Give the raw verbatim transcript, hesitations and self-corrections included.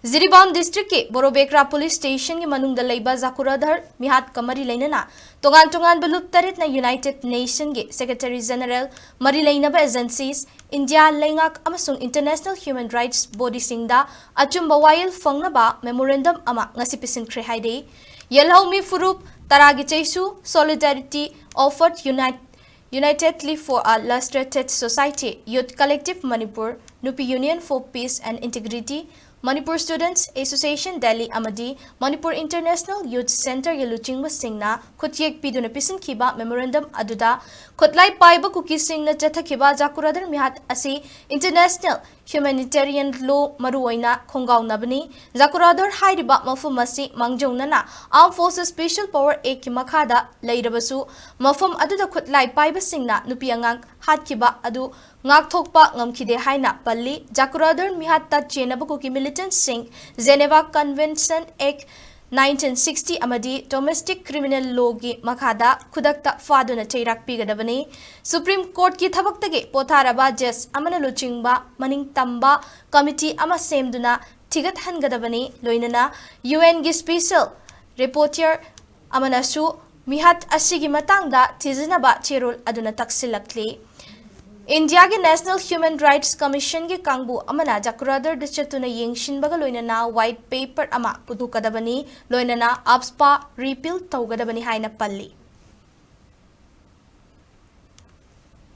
ꯖꯤꯔꯤꯕꯥꯝ ꯗꯤꯁꯇ꯭ꯔꯤꯛꯀꯤ ꯕꯣꯔꯣꯕꯦꯀ꯭ꯔꯥ ꯄꯨꯂꯤꯁ ꯁ꯭ꯇꯦꯁꯟꯒꯤ ꯃꯅꯨꯡꯗ ꯂꯩꯕ ꯖꯥꯀꯨꯔꯥꯙꯔ ꯃꯤꯍꯥꯠꯀ ꯃꯔꯤ ꯂꯩꯅꯅ ꯇꯣꯉꯥꯟ ꯇꯣꯉꯥꯟꯕ ꯂꯨꯞ ꯇꯔꯦꯠꯅ ꯌꯨꯅꯥꯏꯇꯦꯗ ꯅꯦꯁꯟꯒꯤ ꯁꯦꯀ꯭ꯔꯦꯇꯔꯤ ꯖꯦꯅꯔꯦꯜ, ꯃꯔꯤ ꯂꯩꯅꯕ ꯑꯦꯖꯦꯟꯁꯤꯁ, ꯏꯟꯗꯤꯌꯥ ꯂꯩꯉꯥꯛ ꯑꯃꯁꯨꯡ ꯏꯟꯇꯔꯅꯦꯁꯅꯦꯜ ꯍ꯭ꯌꯨꯃꯦꯟ ꯔꯥꯏꯠꯁ ꯕꯣꯗꯤꯁꯤꯡꯗ ꯑꯆꯨꯝꯕ ꯋꯥꯌꯦꯜ ꯐꯪꯅꯕ ꯃꯦꯃꯣꯔꯦꯟꯗꯝ ꯑꯃ ꯉꯁꯤ ꯄꯤꯁꯤꯟꯈ꯭ꯔꯦ ꯍꯥꯏꯔꯤ꯫ ꯌꯦꯜꯍꯧꯃꯤ ꯐꯨꯔꯨꯞ ꯇꯔꯥꯒꯤ ꯆꯩꯁꯨ, Solidarity Offered Unite Unitedly for a Lustrated Society, Youth Collective Manipur, Nupi Union for Peace and Integrity, Manipur Students Association Delhi ꯑꯃꯗꯤ Manipur International Youth Centreꯒꯤ ꯂꯨꯆꯤꯡꯕꯁꯤꯡꯅ ꯈꯨꯠꯌꯦꯛ ꯄꯤꯗꯨꯅ ꯄꯤꯁꯤꯟꯈꯤꯕ ꯃꯦꯃꯣꯔꯦꯟꯗꯝ ꯑꯗꯨꯗ ꯈꯨꯠꯂꯥꯏ ꯄꯥꯏꯕ ꯀꯨꯀꯤꯁꯤꯡꯅ ꯆꯠꯊꯈꯤꯕ ꯖꯥꯀꯨꯔꯥꯙꯔ ꯃꯤꯍꯥꯠ ꯑꯁꯤ ꯏꯟꯇꯔꯅꯦꯁꯅꯦꯜ ꯍ꯭ꯌꯨꯃꯦꯅꯤꯇꯦꯔꯤꯌꯟ ꯂꯣ ꯃꯔꯨꯑꯣꯏꯅ ꯈꯣꯡꯒꯥꯎꯅꯕꯅꯤ꯫ ꯖꯥꯀꯨꯔꯥꯙꯔ ꯍꯥꯏꯔꯤꯕ ꯃꯐꯝ ꯑꯁꯤ ꯃꯥꯡꯖꯧꯅꯅ Armed Forces Special Power Actꯀꯤ ꯃꯈꯥꯗ ꯂꯩꯔꯕꯁꯨ, ꯃꯐꯝ ꯑꯗꯨꯗ ꯈꯨꯠꯂꯥꯏ ꯄꯥꯏꯕꯁꯤꯡꯅ ꯅꯨꯄꯤ ꯑꯉꯥꯡ ꯍꯥꯠꯈꯤꯕ ꯑꯗꯨ ꯉꯥꯛꯊꯣꯛꯄ ꯉꯝꯈꯤꯗꯦ ꯍꯥꯏꯅ ꯄꯜꯂꯤ꯫ ꯖꯥꯀꯨꯔꯥꯙꯔ ꯃꯤꯍꯥꯠꯇ ꯆꯦꯟꯅꯕ ꯀꯨꯀꯤ ꯃꯤꯂꯤꯇꯦꯟꯠꯁꯤꯡ Geneva Convention Act nineteen sixty ꯑꯃꯗꯤ Domestic Criminal Lawꯒꯤ ꯃꯈꯥꯗ ꯈꯨꯗꯛꯇ ꯐꯥꯗꯨꯅ ꯆꯩꯔꯥꯛ ꯄꯤꯒꯗꯕꯅꯤ꯫ ꯁꯨꯄ꯭ꯔꯤꯝ ꯀꯣꯔꯠꯀꯤ ꯊꯕꯛꯇꯒꯤ ꯄꯣꯊꯥꯔꯕ ꯖꯖ ꯑꯃꯅ ꯂꯨꯆꯤꯡꯕ ꯃꯅꯤꯡ ꯇꯝꯕ ꯀꯃꯤꯇꯤ ꯑꯃ ꯁꯦꯝꯗꯨꯅ ꯊꯤꯒꯠꯍꯟꯒꯗꯕꯅꯤ꯫ ꯂꯣꯏꯅꯅ ꯌꯨ ꯑꯦꯟꯒꯤ ꯁ꯭ꯄꯦꯁꯦꯜ ꯔꯦꯄꯣꯔꯇꯤꯌꯔ ꯑꯃꯅꯁꯨ ꯃꯤꯍꯥꯠ ꯑꯁꯤꯒꯤ ꯃꯇꯥꯡꯗ ꯊꯤꯖꯤꯟꯅꯕ ꯆꯦꯔꯣꯜ ꯑꯗꯨꯅ ꯇꯛꯁꯤꯜꯂꯛꯂꯤ꯫ ꯏꯟꯗꯤꯌꯥꯒꯤ ꯅꯦꯁꯅꯦꯜ ꯍ꯭ꯌꯨꯃꯦꯟ ꯔꯥꯏꯠꯁ ꯀꯃꯤꯁꯟꯒꯤ ꯀꯥꯡꯕꯨ ꯑꯃꯅ ꯖꯥꯀꯨꯔꯥꯙꯔꯗ ꯆꯠꯇꯨꯅ ꯌꯦꯡꯁꯤꯟꯕꯒ ꯂꯣꯏꯅꯅ ꯋꯥꯏꯠ ꯄꯦꯄꯔ ꯑꯃ ꯄꯨꯊꯣꯛꯀꯗꯕꯅꯤ, ꯂꯣꯏꯅꯅ ꯑꯞꯁꯄꯥ ꯔꯤꯄꯤꯜ ꯇꯧꯒꯗꯕꯅꯤ ꯍꯥꯏꯅ ꯄꯜꯂꯤ꯫